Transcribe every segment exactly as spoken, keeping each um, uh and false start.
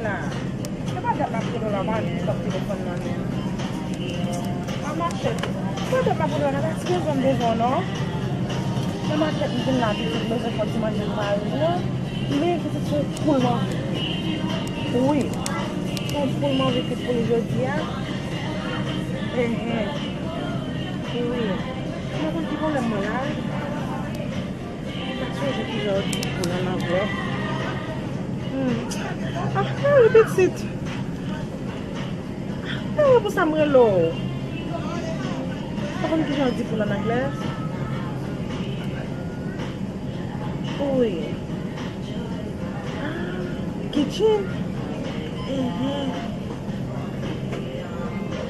la. Se pa dat m ap rele w la, m ap pran telefòn nan men m. Manman chèf, se pa dat m ap rele w la, m pa t bezwen bezwen w non. Nan makèt m vin la pitit, m bezwen fè ti manje pou mari m nan. Men pitit se yon poul m anvi. Wi. Se yon poul m anvi kwit pou li jodi a. Enhen. Wi. M pa konn ki pwoblèm mwen la wi. M pa sonje kijan yo di poul an anglè. Hmm. Ah, wi, pitit. Ah, e pou sa m rele w. Ou konn kijan yo di poul an anglè? Wi. Ah, kitchen. Enhen.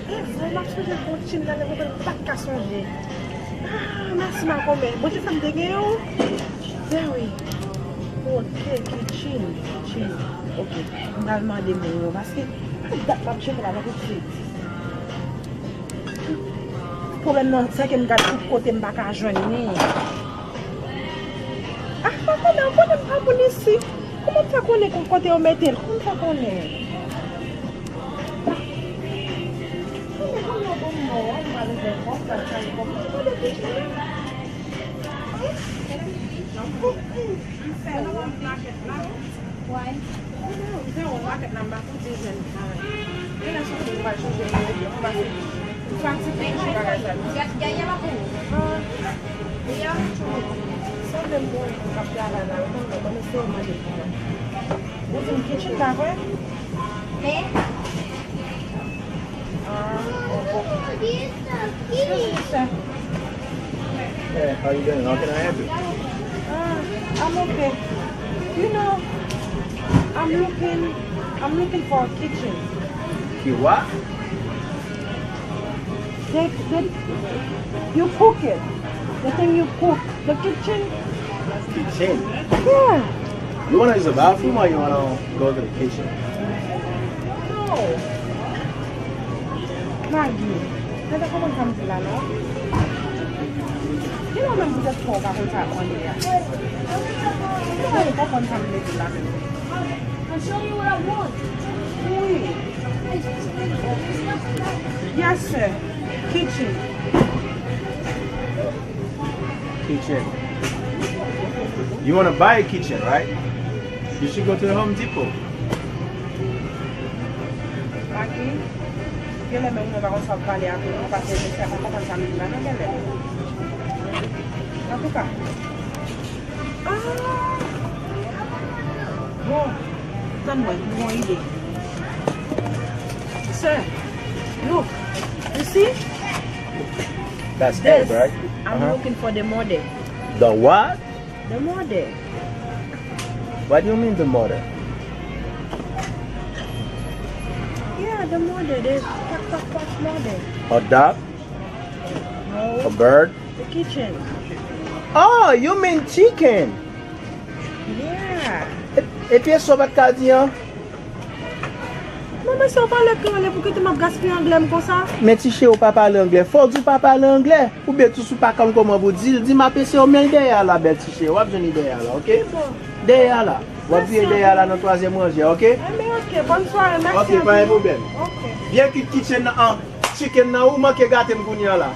E vre, m ap sonje pou tchin nan, lè mwen pa t ka sonje. Ah, mèsi makomè. Bondye fè m te gen yon. Byen wi. Ok, kitchen, kitchen. Ok, m pral mande moun yo, paske dat m ap chèche la, nan pitit. Pwoblèm nan, se ke m gad tout kote, m pa ka jwenn li. Ah, pa konnen, ou konnen m pa moun isi. Kòman m fè konnen kote yo mete l? Kòman m fè konnen? Ou di m kitchen pa vre? Ah, oh, oh. Excuse me, sir. Hey, how you doing? How can I help you? Ah, I'm okay. You know, I'm looking, I'm looking for a kitchen. You what? The, the, you cook it. The thing you cook. The kitchen. Kitchen? Yeah. You wanna use the bathroom or you wanna go to the kitchen? No. Maggie, gade kòman sa m di la non. Gen yon menm poutèt fò w pa konn sa ap mande a. Gen yon menm konprann sa m vle di la menm. I'll show you what I want. Wi. Yes, sir. Kitchen. Kitchen. You wanna buy a kitchen, right? You should go to the Home Depot. Maggie, genlè menm mwen pa konn sa w ap pale ak ou non, paske mesye a pa konprann sa m di la non genlè. Antouka, ah! Bon, tann mwen, m gen yon ide. Sir, look, you see? That's egg, right? I'm looking for the mother. The what? The mother. What do you mean the mother? Yeah, the mother, the quack quack quack mother. A duck? No. A bird? The kitchen. Oh, you mean chicken? Yeah. E, epi e sa w pa t ka di an? Manman, sa w pale kreyòl, e pou kite m ap gaspiye anglè m konsa? Men ti cheri, ou pa pale anglè. Fò w di w pa pale anglè. Oubyen tou si w pa konn kòman pou di l, di m ap eseye w, men l dèyè a la, bèl ti cheri. W ap jwenn li dèyè a la, oke? Dèyè a la. W ap vire dèyè a la nan twazyèm ranje a, oke? Enben, oke. Bòn sware, mèsi anpil. Oke, pa gen pwoblèm. Oke. Byen kwit kitchen nan, an, chicken nan, ou manke gate m kounye a la.